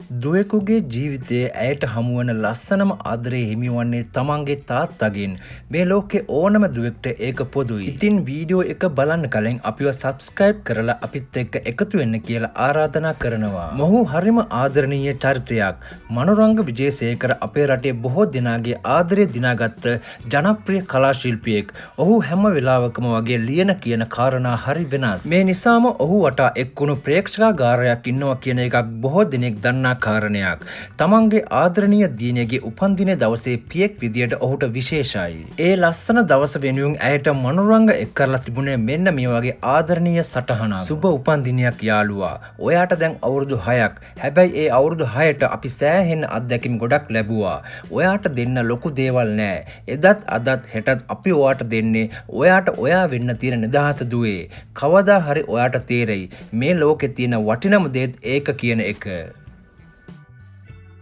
දුවෙකුගේ ජීවිතයේ ඇයට හමුවන ලස්සනම ආදරය හිමිවන්නේ තමන්ගේ තාත්තගෙන්. මේ ලෝකේ ඕනම දුවෙක්ට ඒක පොදුයි. ඉතින් වීඩියෝ එක බලන්න කලින් අපිව සබ්ස්ක්‍රයිබ් කරලා අපිත් එක්ක එකතු වෙන්න කියලා ආරාධනා කරනවා. මොහු හරිම ආදරණීය චරිතයක්. මනුරංග විජේසේකර අපේ රටේ බොහෝ දෙනාගේ ආදරය දිනාගත්ත ජනප්‍රිය කලා ශිල්පියෙක්. ඔහු හැම වෙලාවකම වගේ ලියන කියන කාරණා හරි වෙනස්. මේ නිසාම ඔහු වටා එක්වුණු ප්‍රේක්ෂකාගාරයක් ඉන්නවා කියන එකක් බොහෝ දෙනෙක් දන්නා කාරණයක්. තමන්ගේ ආදරණීය දියණියගේ උපන්දිනය දවසේ පියෙක් විදියට ඔහුට විශේෂයි. ඒ ලස්සන දවස වෙනුවෙන් ඇයට මනුරංග එක් කරලා තිබුණේ මෙන්න මේ වගේ ආදරණීය සටහනක්. සුබ උපන්දිනයක් යාළුවා. ඔයාට දැන් අවුරුදු 6ක්. හැබැයි ඒ අවුරුදු 6ට අපි සෑහෙන අත්දැකීම් ගොඩක් ලැබුවා. ඔයාට දෙන්න ලොකු දේවල් නෑ. එදත් අදත් හෙටත් අපි ඔයාට දෙන්නේ ඔයාට ඔයා වෙන්න තියෙන නිදහස දුවේ. කවදා හරි ඔයාට තේරෙයි මේ ලෝකේ තියෙන වටිනම දේත් ඒක කියන එක.